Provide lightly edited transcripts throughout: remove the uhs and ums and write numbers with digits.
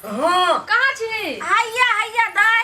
हाँ। कहाँ छी? हैया हैया दाय।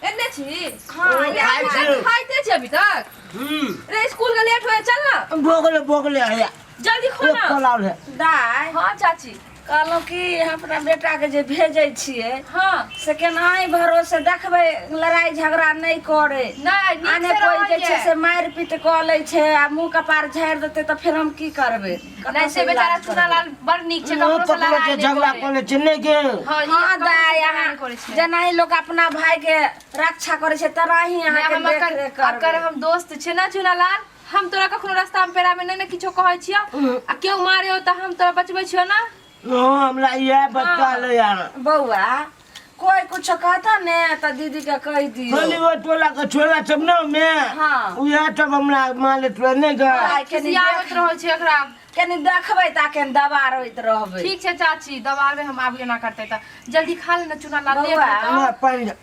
एने छी? हाँ, ओ, हैया। खाइ छी। खाइते छी अभी तक? हम्म। रे स्कूल के लेट होए, चल ना। भोगले भोगले हैया। जल्दी खो एक ना। खोलाल है। दाय। हाँ चाची। कहलहुँ कि हम अपना बेटाके जे भेजै छियै हाँ से केनाही भरोसे देखबै लड़ाइ झगड़ा नहि करे। नहि, नीक आने से कोइ जे रहैए। छै से मारि पीट कऽ लै छै आ मुँह कपार झाड़ि देतै तऽ फेर हम की करबै? नहि से कतऽसँ बेचारा इलाज करबै? चुनालाल बड़ नीक छै, ओ ककरो से ककरो लड़ाइ से नहि झगड़ा करे। कऽ लै छै नहि गे। हाँ, ई हाँ ककरो दाइ, से झगड़ा अहाँ नहि करै छै। जेनाही लोक अपना भाई के रक्षा करै छै तेनाही नहि, अहाँके हम देख अकर रेख अकर करबै। हम दोस्त छै ना चुनालाल, हम तोरा कखनो रास्ता में पेरा में नहि ने किछो कहै छियौ आ केओ मारे हो तऽ हम तोरा बचबै छियौ ना। हाँ, हमरा इएह बच्चा हाँ। ले यार। बौआ कोई कुछ कहता ने तऽ दीदी के कहि दियौ। खाली वो टोला के छोरा सब ने में हाँ। उएह सब हमरा मारैत रहे नहि गे। दाइ, कनि खिसियाबैत रहै छै एकरा। कनि देखबै तऽ कनि दबारैत रहबै। ठीक छै चाची, दबारबै हम। आब एना करतै तऽ जल्दी खा ले ना चूना लाल, लेट बौआ। होतौ। हमरा पानि दे।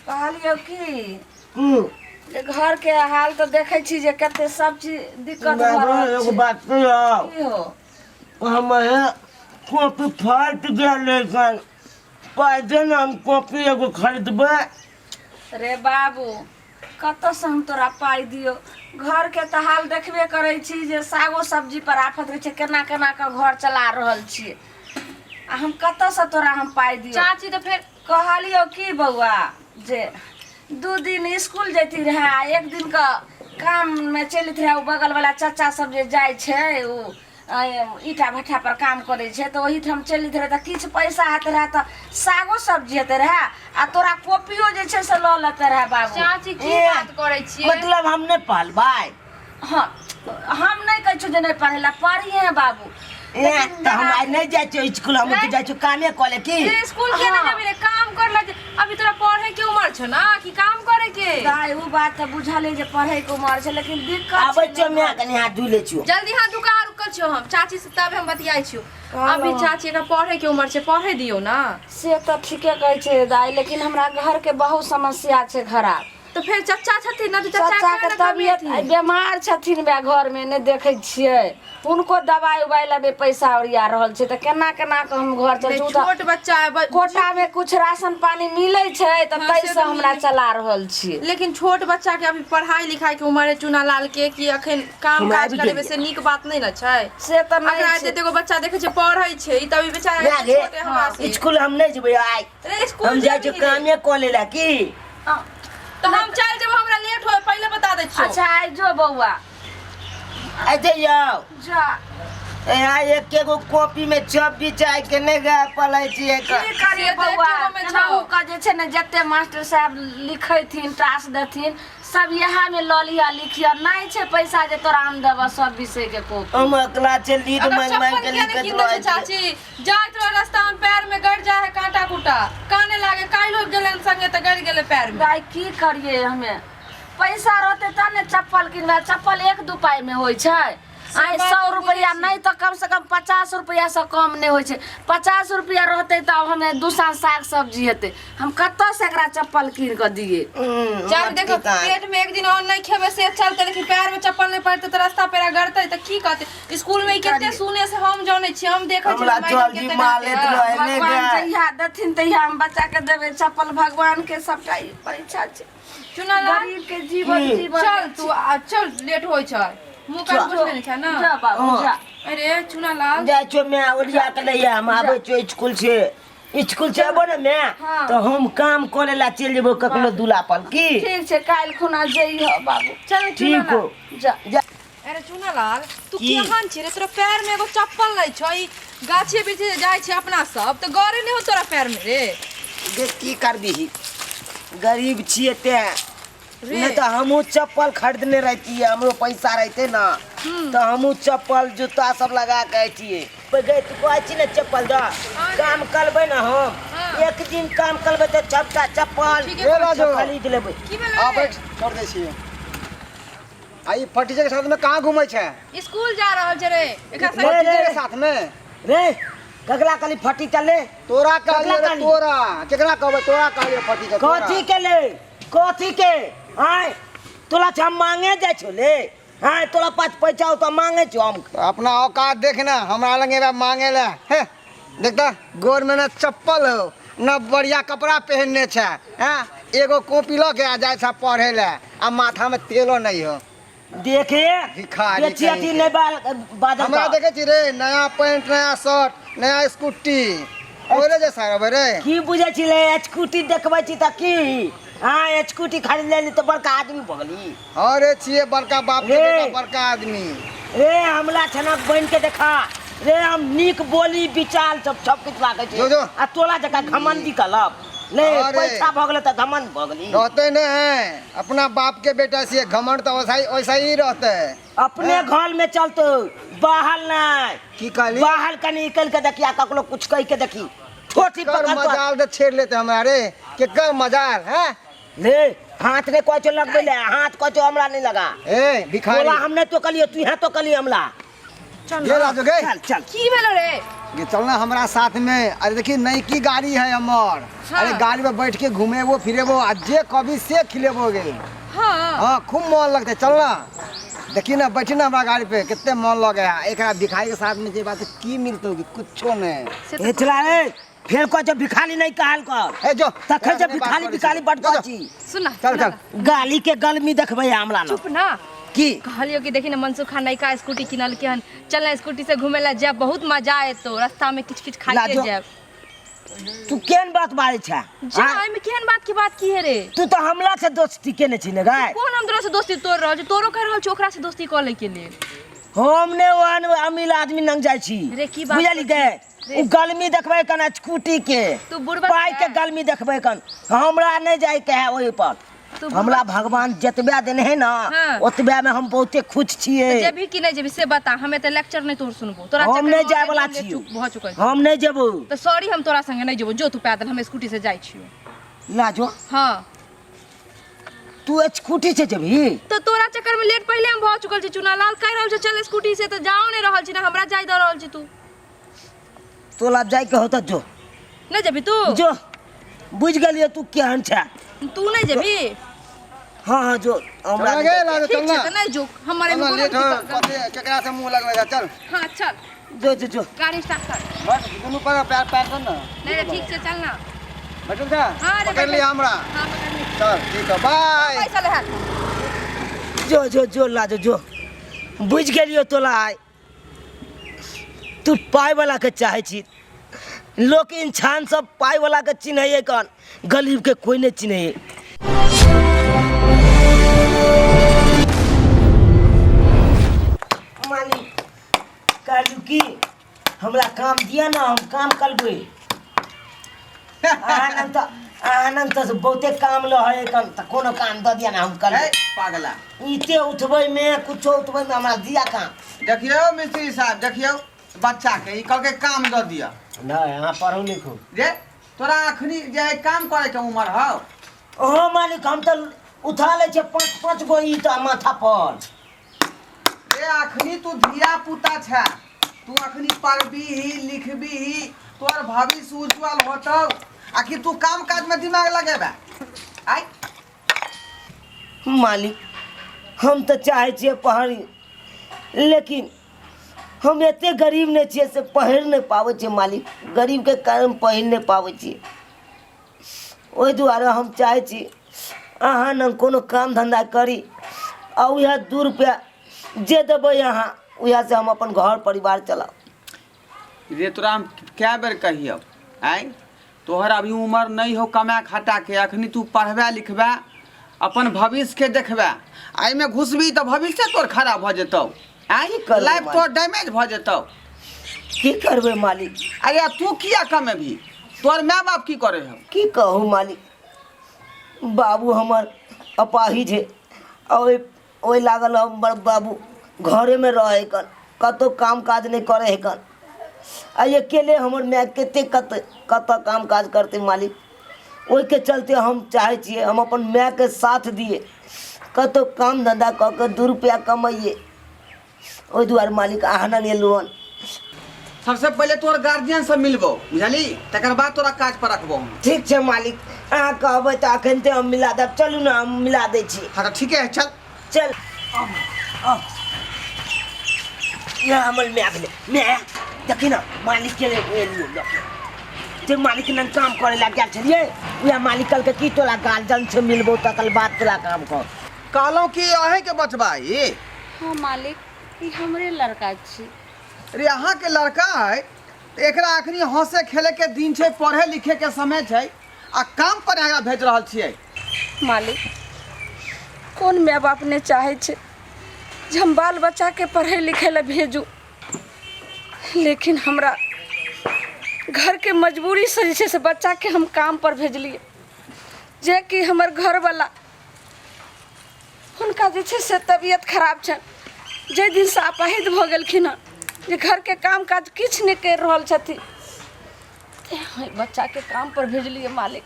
कहलियौ की की? जे घर के हाल तऽ देखै छी जे कते सब चीज दिक्कत भऽ रहल एगो छै। बात कहियौ? की हो? हमर कॉपी फाटि गेल अखन, पाइ दे ने, हम कॉपी एगो खरीदबै। रे बाबू, कतऽसँ हम तोरा पाइ दियौ? घरके तऽ हाल देखबे करै छी जे सागो सब्जी पर आफत रहै छै, केना केना कऽ घर चला रहल छियै आ हम कतऽसँ तोरा हम पाइ दियौ? चाची तऽ फेर कहलियौ की बौआ जे 2 दिन स्कूल जैती रहए आ एक दिन के काममे चलित रहए। ओ बगलवला चाचा सब जे जाइ छै ओ ईटा भट्ठा पर काम करै छै तऽ ओहिठाम चलित रहै तऽ किछु पैसा हेतै रहए तऽ सागो सब्जी हेतै रहए आ तोरा कॉपियो जे छै से लऽ लेते रहए बाबू। चाची की ए, बात करै छियै? मतलब हम नहि पढ़बै? हाँ, हम नहि कहै छियौ जे नहि पढ़ै लए, पढ़िहे बाबू। ए, लेकिन तऽ हम आइ नहि जाइ छियै स्कूल, हम तऽ जाइ छियै कामे कऽ ले की। ए, स्कूल के हाँ। नहीं जेबही रे, काम कर ले। अभी तोरा पढ़े के उम्र छौ ना कि काम करे के? दाइ, उ बात तऽ बुझल है जे पढ़े के उम्र छै लेकिन दिक्कत आबै छै छियौ ने। माय, कनि हाथ धो लै छियौ। जल्दी हाथ धुका, रुकल छियौ हम चाची से, तब हम बतियाइ छियौ। कहलहुँ। अभी चाची एकरा पढ़े के उम्र छै, पढ़े दियौ ना। से तऽ ठीके कहै छै दाइ, लेकिन हमरा घर के बहुत समस्या छै खराब। तऽ फेर चचा छथिन ना, तऽ चचा चचा के के तबियत बीमार छथिन बे, घर में नहि देखै छियै? हुनको दवाइ उवाइ लबे पैसा ओरिया रहल छै तऽ केना केना कऽ हम घर चल छोट बच्चा है कोटा में कुछ राशन पानी मिलै छै तऽ हाँ, से ताहिसँ तऽ हमरा मिलै। चला रहल छियै। लेकिन छोट बच्चा के अभी पढ़ाई लिखाई के उम्र है चुना लाल के, कि अखन काम हमरा काज आबि करेबे गेलियै। से नीक बात नहीं न छै। से तऽ नहि अकरा छै। एते एगो बच्चा देखे छै पढ़ै छै, ई तऽ अभी बेचारा माय एते गे, छोट है हमरा से। स्कूल हम नहि जेबै आइ। अरे स्कूल हम जाइ छियौ जेबही रे। कामे कऽ लै लए की। हाँ। तऽ हम चल जेबो, हमरा लेट होय, पहिले बता दै छियौ। अच्छा आइ जो बौआ। आइ जइयौ। जा। यहाँ एके गो कॉपी में छपी चाय के नहि गए पढ़ै छियै की करियै से तऽ बौआ, एकेगो मे छौ। केनाहु कऽ जे छै ने जते मास्टर साहब लिखैथिन टास्क देथिन सब इएह में लऽ लिअ लिखिअ। नहि छै पैसा जे तोरा हम देबऽ सब विषय के कॉपी। हम अकला छै लीड अगर मांगि मांगि चप्पल के किया नहि लिखैत कीन दै रहै छै छियै। चाची? जाइत रह रास्ता में पैर में गड़ जाए है कांटा कुटा, काने लागे। काल्हि गेलन संगे तऽ गड़ गेलै पैर में। दाइ की करियै, हमे पैसा रहतै तब ने चप्पल किनबै। चप्पल एक दू पाइ में होइ छै? से आइ बात 100 तऽ रुपैआ बुझै छी। नहि तऽ कम से कम 50 रुपैआ से कम नहि होइ छै। 50 रुपैआ रहतै तब हमे दू साँझ साग सब्जी हेतै। हम कतऽ से एकरा चप्पल कीन कऽ दियै? चाची देखो, पेट में एक दिन अन्न नहीं खेबे से चलते, लेकिन पैर में चप्पल नहीं पड़ते तऽ रास्ता पेरा गड़ते तऽ की कहते स्कूल में? ई कते सुने से हम जानै छी, हम देखै छी। हमरा मैडम जल्दी कते मारैत डांटै है। रहै नहि भगवान गए। जहिया देथिन तहिया हम बच्चा के देबै चप्पल, भगवान के सबटा ई परीक्षा छै। चुना लाल, गरीब के जीवन की? जीवन। चल तू आ चल, लेट होइ छै। मुँह कान पोछले नहि छै ना? जा बाबू। हाँ। जा। अरे चुना लाल, जाइ छियौ माय, ओरिया के लैया, हम आबै छियौ स्कूल से। स्कूल से अबो ने माय हाँ। तऽ हम काम करे ला चलि जेबो कखनो दूला पर की। ठीक छै, काल्हि खुना जइह बाबू। चल चुना ठीक हो। लाल। जा। जा। अरे चुना लाल, तू की? केहन छी रे? तोरा पैर में एगो चप्पल नहि छौ। ई गाछे वृक्ष जे जाइ छै अपना सब तऽ गड़े नहि हो तोरा पैर में रे? गे की करबिही, गरीब छियै तें। रे। नहि तऽ हमहूँ चप्पल खरीदने रहितियै, हमरो पैसा रहितै ने तऽ हमहूँ चप्पल जूता सब लगा के अइतियै। गै तू कहै छी ने चप्पल दऽ, काम करबै ने हम। हाँ। एक दिन काम करबै तऽ सबटा चप्पल ठीके ए राजू। खरीद लेबै। की भेलै? आ बैठ, छोड़ दै छियै। आ ई फटीचे के साथ में कहाँ घूमै छै? स्कूल जा रहल छै रे एकरा संगे। रे, फटीचे रे। के साथ में रे ककरा कहली फटी चले? तोरा कहलियै ककरा रे? तोरा केकरा कहबै? तोरा कहलियै फटी के। कथी के ले, कथी के आय तोरा से हम मांगे जाइ छौ ले? आय तोरा पास पैसा हो तऽ मांगे छौ हम? अपना औकात देख ना, हमरा लग एबे मांगे ले। हे। देखता गोर में ना चप्पल हो ना बढ़िया कपड़ा पहनने छै हैं, एगो कॉपी लऽ के आ जाइ छै पढ़े ले आ माथा में तेलो नहीं हो। देखे भिखारी बेची कहीं अथी के। नहीं बाल बादल हमरा का। देखे छी रे, नया पैंट नया शर्ट नया स्कूटी ओरे जैसा रहबै रे। की बुझै छी ले, स्कूटी देखबै छी तऽ की? हाँ, स्कूटी खरीद लेली तऽ बड़का आदमी भऽ गेली। अरे छियै बड़का बाप के रे। बेटा, बड़का आदमी रे। हमला छनक बनि के देखा रे, हम नीक बोली विचार सब सब किछु लागै छै। जो, जो। आ तोला जकाँ घमंडी कलब ले। अरे। पैसा भऽ गेलै तऽ घमंड भऽ गेली। रहते नहीं है, अपना बाप के बेटा से घमंड तो वैसा ही वैसा ही रहते है। अपने घर में चलतो, बाहर नहीं। की कहली? बाहर कनी निकल के देखी आ ककरो कुछ कह के देखी, ठोठी कर पकड़ तो। मजाल दे छेड़ लेते हमरा रे, के कर मजाल है। ले, हाथ ने कहै छौ लगबै ले, हाथ कहै छौ हमरा नहीं लगा। ए भिखारी, तोला हम नहीं तो कलियो, तू यहाँ तो कलियो हमला। चल। ये राजू गे। चल चल। की भेलो रे? ये चलना हमरा साथ में। अरे देखी, नई की गाड़ी है हमर। हाँ। अरे गाड़ी में बैठ के घूमेबो फिरेबो आ जे कभी से खिलेबो गे। हाँ। हाँ, खूब मन लगते। चलना, देखी ना, बैठी ना हमरा गाड़ी पे, कितने मन लगे है। एक भिखारी के साथ में जे बात की मिलतो कि कुछो नहीं। से ए चला रे, फेर कहै छौ भिखारी नहीं कहल कर। ए जो तखन जे तोरा से नहीं बात भिखारी करै भिखारी छी। बड जो, जो। कहै छी। सुन ना। चल, सुन ना। चल। गाली के गलमी देखबै हमरा न। चुप ना। की? कहलियो कि देखी ना, मनसुख खान नयका स्कूटी किनलके हन, चल ना स्कूटी से घूमे ला जाब, बहुत मजा आयतो, रास्ता में किछ किछ खाइते लाजो। जाब। तू केहन बात बाजै छै? जा। आँय? एहिमे केहन बात के बात की है रे? तू तऽ हमला से दोस्ती केने छी ने गाय। कोन हम तोरा से दोस्ती तोड़ रहल छी? तोरो कह रहल छी ओकरा से दोस्ती कऽ ले के लेल। हम ने ओहन अमीर आदमी नंग जाइ छी। रे, की बात बुझली करै गे? छी? रे। उ गलमी देखबै कन स्कूटी के। तू बुड़बक पाइ के है। गलमी देखबै कन, हमरा नहि जाय के है ओहि पर। तू हमरा भगवान जतबे देने है ना, हाँ। ओतबे में हम बहुते खुश छियै। तऽ जेबही कि नहि जेबही से बता, हमे तऽ लेक्चर नहि तोर सुनबो तोरा हम चक्कर नहि में जाय वाला ऑलरेडी हम छियौ। चुप भऽ चुकल छी। हम नहि जेबो। तऽ सॉरी, हम तोरा संगे नहि जेबो, जो तू पैदल, हम स्कूटी से जाइ छियौ। लाजो। हाँ। तू स्कूटी से जेबही? तऽ तोरा चक्कर में लेट पहिले हम भऽ चुकल छी। चुनालाल कहि रहल छै चल स्कूटी से, तऽ जाओ नहि रहल छी ना, हमरा जाय दऽ रहल छी तू। तोला जाय के हो तऽ जो। नहि जेबही तू? जो, बुझ गेलियै तू केहन छै। तू नहि जेबही? हाँ हाँ, जो हमरा। चल गे लाजो। ठीक चल छै। ना। तऽ नहि जो, हमर एहिमे चल ना, कोनो लेट हो। दिक्कत नहि। कथी केकरा से मुंह लगबै छै, चल। हाँ चल। जो जो जो। गाड़ी स्टार्ट कर। बस दुनू पर पैर पैर कर ना। नहीं नहीं, ठीक से चल ना। बैठल था। हाँ रे, पकड़ लिया बैठल। हमरा। हाँ, पकड़ ली। चल ठीक है, बाय। पैसा ले हाथ। जो जो जो लाजो जो, बुझ गेलियो तोला आइ। तू पाइ वाला के चाहे छी। लोक इंसान सब पाइ वाला के चिन्हैये कन, गरीब के कोई नहीं चिन्हैये। मालिक, कहलू की हमरा काम दिया ना, हम काम करबै। आनंद आनंद तऽ बहुते काम लहै कन, तऽ कोनो काम दऽ दिया ना, हम करबै। है पागला। ईटे उठबै में, कुछो उठबै में, हमरा दिया काम। देखियौ मिस्त्री साहब, देखियौ बच्चा के, ई कहलकै काम दऽ दिअ। नहीं, अहाँ पढ़ू लिखू। जे तोरा अखनी जे है काम करे के उम्र हौ? ओ मालिक, हम तऽ उठा लै छियै पाँच पाँच गो ईटा माथा पर। रे, अखनी तू धिया पुता छै, तू अखनी पढ़बीही लिखबीही, तोहर भविष्य उज्जवल होतौ। आखिर तू काम काज में दिमाग लगेबे आइ? मालिक, हम तऽ चाहै छियै पढ़ी, लेकिन हम एते गरीब नहि छियै से पहिर नहि पाबै छियै। मालिक, गरीबके कारण पहिर नहि पाबै छियै। ओहि दुआरे हम चाहै छी अहाँ ने कोनो काम धन्धा करी आ उएह 2 रुपैआ जे देबै अहाँ, उएहसँ हम अपन घर परिवार चलाउ। रे, तोरा हम कए बेर कहियौ आइ, तोहर अभी उम्र नहीं हो कमा खटा के। अखनी तू पढ़बे लिखबे, अपन भविष्य के देखबे। एहिमे घुसबी तऽ भविष्य तोर खराब भऽ जेतौ आइ। की करबै लाइफ मालिक? तोर डैमेज भऽ जेतौ। की करबै मालिक? अरे, तू किया कमेबही? तोहर माय बाप की करे हौ? की कहू मालिक, बाबू हमर अपाहिज है आ ओहि ओहि लागल हमर बाबू घरेमे रहै कन, कतहु काम काज नहि करै है कन। आ अकेले हमर माय कते कत कतऽ काम काज करतै मालिक? ओहिके चलते हम चाहै छियै हम अपन मायके साथ दियै, कतहु काम धन्धा कऽ कऽ 2 रुपैआ कमैयै। ओहि दुआरे मालिक अहाँ लग एलहुँ हन। सबसे पहिले तोहर गार्जियन से मिलबो, बुझली? तकर बाद तोरा काज पर रखबो हम। ठीक छै मालिक, अहाँ कहबै तऽ अखन तऽ हम मिला देब। चलू ने, हम मिला दै छी। हाँ, तऽ ठीके है, चल। चल आउ, आउ। इएह हमर माय भेलै, माय। देखी ना मालिक के एलियो लऽ के जे मालिक नन काम करे लग गेल छलियै उएह मालिक कहलकै की तोरा गार्जियन से मिलबो तकर बाद तोरा काम कर। कहलहुँ कि अहीँके बचबा ई? हाँ मालिक, ई हमरे लड़का छी। अरे अहाँके लड़का है तऽ एकरा अखनी हंसे खेले के दिन छै, पढ़े लिखे के समय छै, आ काम पर एकरा भेज रहल छियै। मालिक, कोन माय बाप नहि चाहै छै जे हम बाल बच्चाके पढ़ै लिखै लए भेजू, लेकिन हमरा घरके मजबूरीसँ जे छै से बच्चाके हम काम पर भेजलियै, जेकि हमर घरवला हुनका जे छै से तबियत खराब छनि, जाहि दिनसँ अपाहिज भऽ गेलखिन हँ जे घरके काम काज किछु नहि करि रहल छथिन, तेँ बच्चाके काम पर भेजलियै मालिक।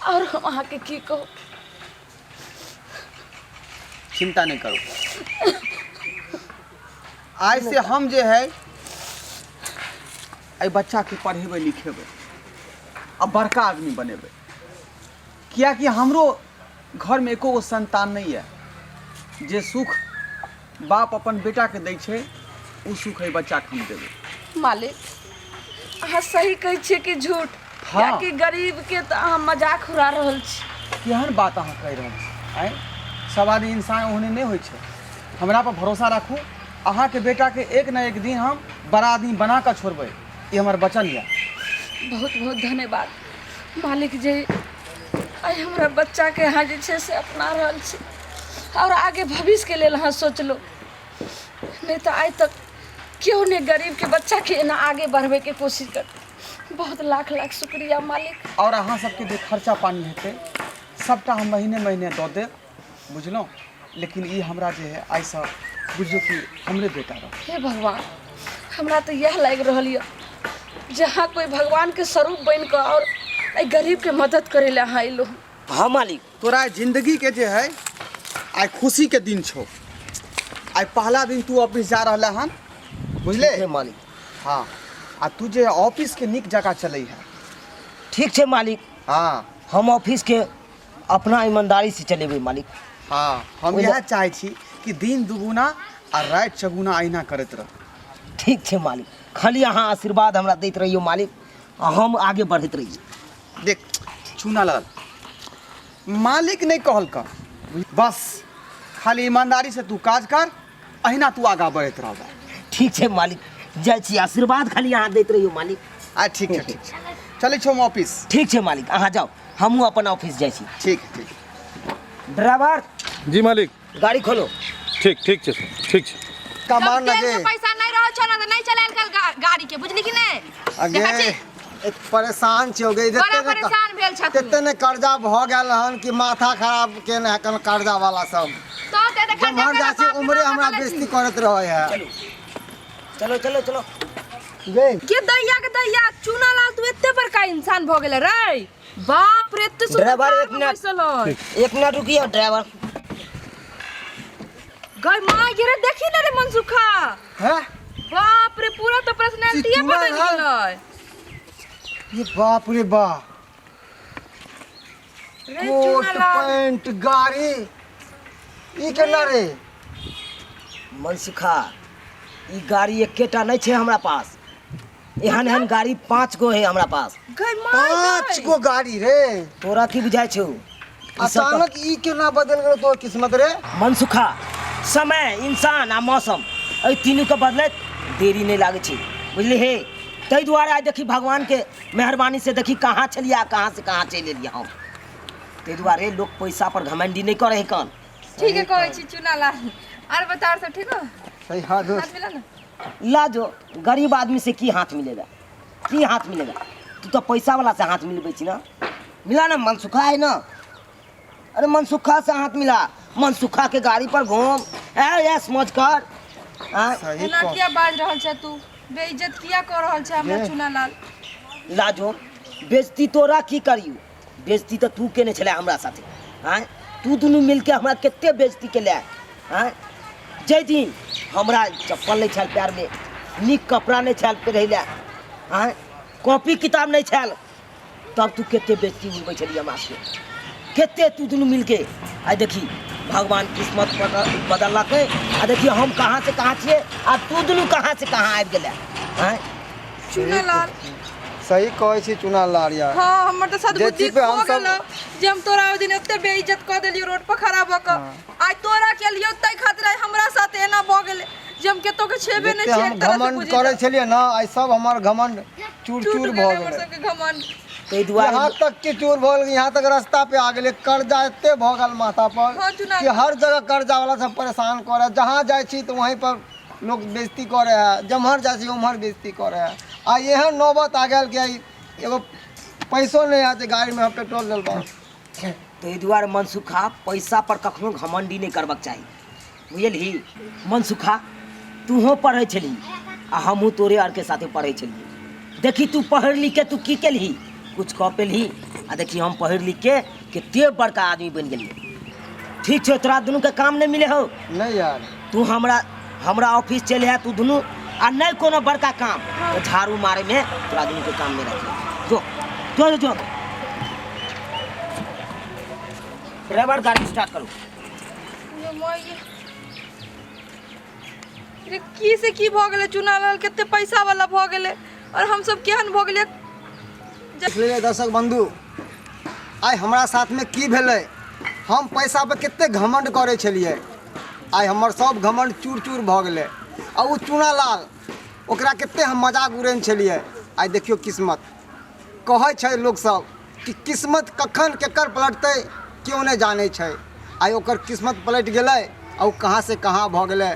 आओर हम अहाँके की कहू। चिंता नहीं करू, आइ से हम जे है एहि बच्चाके पढ़ेबै लिखेबै आ बड़का आदमी बनेबै, किएकि हमरो घरमे एको गो संतान नहि यऽ। जे सुख बाप अपन बेटाके दै छै ओ सुख एहि बच्चाके हम देबै। मालिक, अहाँ सही कहै छियै कि झूठ? हाँ। कियाकि गरीबके तऽ अहाँ मजाक उड़ा रहल छी। केहन बात अहाँ कहि रहल छी? आँय, सब आदमी इंसान ओहने नहि होइ छै। हमरा पर भरोसा राखू, अहाँके बेटाके एक न एक दिन हम बड़ा आदमी बना कऽ छोड़बै, ई हमर वचन यऽ। बहुत बहुत धन्यवाद मालिक, जे आइ हमरा बच्चाके अहाँ जे छै से अपना रहल छी आओर आगे भविष्यके लेल अहाँ सोचलहुँ, नहि तऽ आइ तक केओ नहि गरीबके बच्चाके एना आगे बढ़बैके कोशिश कर। बहुत लाख लाख शुक्रिया मालिक। आओर अहाँ सबके जे खर्चा पानी हेतै सबटा हम महीने महीने दऽ देब, बुझलहुँ? लेकिन ई हमरा जे है आइसँ बुझियौ कि हमरे बेटा रहत। हे भगवान, हमरा तऽ इएह लागि रहल यऽ जहाँ कोइ भगवानके स्वरूप बनि कऽ आओर एहि गरीबके मदद करै लए अहाँ अयलहुँ। हाँ मालिक। तोरा जिंदगी के जे है आइ खुशी के दिन छौ, आइ पहला दिन तू ऑफिस जा रहल हन, बुझले? ठीक छै मालिक। हाँ, आ तू जे ऑफिस के नीक जगह चलै है। ठीक छै मालिक। हाँ। हम ऑफिस के अपना ईमानदारी से चलेबै मालिक। हाँ, हम ओहिमे- इएह चाहै छी कि दिन दुगुना आ राति चौगुना अहिना करैत रह। ठीक छै मालिक, खाली अहाँ आशीर्वाद हमरा दैत रहियौ मालिक, आ हम आगे बढ़ैत रहियै। देख चूना लगल मालिक नहीं कहलक, बस खाली ईमानदारी से तू काज कर, अहिना तू आगा बढ़ैत रहबे। ठीक छै मालिक, जाइ छी, आशीर्वाद खाली अहाँ दैत रहियौ मालिक। आ ठीक छै, ठीक छै, चलै छौ हम ऑफिस। ठीक छै मालिक, अहाँ जाउ, हमहूँ अपन ऑफिस जाइ छी। ठीक ठीक। ड्राइवर। जी मालिक। गाड़ी खोलो। ठीक ठीक छै सर, ठीक छै। कमाल जब तेल लगे। के पैसा नहीं रहल छौ ना त नहीं चलायल कल गाड़ी के, बुझली कि नहीं? अगे, देखै छी? एक परेशान छियौ गे, बड़ा जते ने परेशान भेल छथुन। तेते ने कर्जा भऽ गेल हन कि माथा खराब केने हन कर्जा वाला सब। तो ते तऽ खर्चा जम्हर करऽ जाइ छी बाप के उम्हरे नाम हमरा बदलै छी। बेइज्जती करैत रहै है। चलो चलो चलो। गे। के दैया के दैया, चूना लाल तू एते बड़का इंसान भऽ गेले रे, बाप रे, एते सुंदर ड्राइवर, कार एक में मिनट। बैसल हय। एक मिनट रुकिए ड्राइवर। गई माँ ये रे देखी ना रे मनसुखा। हैं? बाप रे, पूरा तो पर्सनालिटी चूना बदल लाल। गेलै। ये बाप रे बाप। रे कोट चूना लाल। पैंट गाड़ी ई केना रे? मनसुखा, ई गाड़ी एकेटा नहीं छै हमरा पास, एहन एहन गाड़ी 5 गो है हमरा पास। गई माँ 5 गई। गो गाड़ी रे? तोरा की बुझाइ छौ? ई सब तऽ- अचानक ई केना बदल गेलो तोर किस्मत रे? मनसुखा, समय, इंसान आ मौसम एहि तीनू के बदलैत देरी नहीं लागै छै, बुझली हे? ताहि दुआरे आइ देखी भगवान के मेहरबानी से देखी कहाँ छलियै आ कहाँ से कहाँ चलि एलियै हम। ताहि दुआरे लोक पैसा पर घमंडी नहीं करै है कन। ठीक है कहै छी चूना लाल। आर बताओ सब ठीक हो? सही हाँ दोस्त। हाथ मिला ना। ला जो गरीब आदमी से की हाथ मिलेगा, की हाथ मिलेगा? तू तो पैसा वाला से हाथ मिलबै छी ना, मिला ना, मनसुखा है ना। अरे मनसुखा से हाथ मिला, मनसुखा के गाड़ी पर घूम, ए यस मौज कर। हाँ? सही एना कह। किया बाज रहल छै तू? बेइज्जत किया कर रहल छै हमरा ये। चूना लाल? लाजो बेइज्जती तोरा की करियौ, बेइज्जती तऽ तू केने छलै हमरा साथे। आँय, तू दुनू मिलके हमरा कते बेइज्जती केले। आँय, जाहि दिन हमरा चप्पल नहि छल पैरमे, नीक कपड़ा नहि छल पहिरै लए, आँय, कॉपी किताब नहि छल, तब तू कते बेइज्जती उड़बै छलियै हमरा सबके, कते तू दुनू मिलके। आइ देखी भगवान किस्मत बदललकै। आ देखियौ हम कहाँ से कहाँ छियै आ तू दुनू कहाँ से कहाँ आबि गेलै। आँय चुनालाल सही कहै छी चुनालाल यार। हाँ, हमर तऽ सद्बुद्धि जे चीज पे खो हम सब- गेल जे हम तोरा ओहि दिन एते बेइज्जत कऽ देलियौ रोड पर खड़ा भऽ कऽ। आइ तोरा केलियौ ताहि खातिर आइ हमरा साथ एना भऽ गेलै जे हम केतो के छेबे नहि जते छियै हम एक तरह से घमंड बुझी करै तऽ। छलियै ने, आइ सब हमर घमंड चूर टूट चूर गेलै भऽ हमर गेलै। सबके घमंड। ताहि दुआरे यहाँ तक कि चूर भऽ गेल, यहाँ तक रास्ता पे आ गेलै, कर्जा एते भऽ गेल माथा पर हाँ, चुनाव। कि हर जगह कर्जा वाला सब परेशान करे। जहाँ जाइ छी तऽ वहीं पर लोग बेइज्जती करे है, जम्हर जाइ छी उम्हर बेइज्जती करे है। आ एहन नौबत आ गेल कि आइ एगो पैसो नहि है जे गाड़ीमे हम पेट्रोल डलबाउ। ताहि दुआरे मनसुखा पैसा पर कखनो घमंडी नहि करबाक चाही, बुझलही मनसुखा? तूहो पढ़ै छलही आ हमहूँ तोरे आरके साथे पढ़ै छलियै। देखी तू पढ़ि लिख के तू की केलही, कुछ कऽ पेलही? आ देखी हम पढ़ि लिख के कते बड़का आदमी बनि गेलियै। ठीक छौ, तोरा दुनूके काम नहि मिले हौ? नहि यार। तू हमरा हमरा ऑफिस चलि आय तू दुनू, आ नहि कोनो बड़का काम तऽ झाड़ू मारैमे तोरा दुनूके काम नहि रखियै। जो जो जो ड्राइवर गाड़ी स्टार्ट करू। रे की से की भऽ गेलै चुनालाल, कते पैसा वाला भऽ गेलै और हम सब केहन भऽ गेलियै। इसलिए दर्शक बंधु, आइ हमरा साथमे की भेलै, हम पैसा पर कते घमंड करै छलियै, आइ हमर सब घमंड चूर चूर भऽ गेलै। आ ओ चुनालाल, ओकरा कते हम मजाक उड़ेने छलियै, आइ देखियौ किस्मत। कहै छै लोकसब कि किस्मत कखन केकर पलटतै केओ नहि जानै छै। आइ ओकर किस्मत पलटि गेलै आ ओ कहाँसँ कहाँ भऽ गेलै,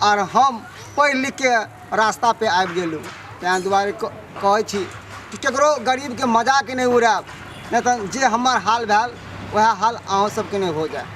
आर हम पढ़ि लिखके रास्ता पे आबि गेलहुँ। ताहि दुआरे कहै छी कि ककरो गरीबके मजाक नहि उड़ायब, नहि तऽ जे हमर हाल भेल वएह हाल अहूँ सबके नहि हो जाए।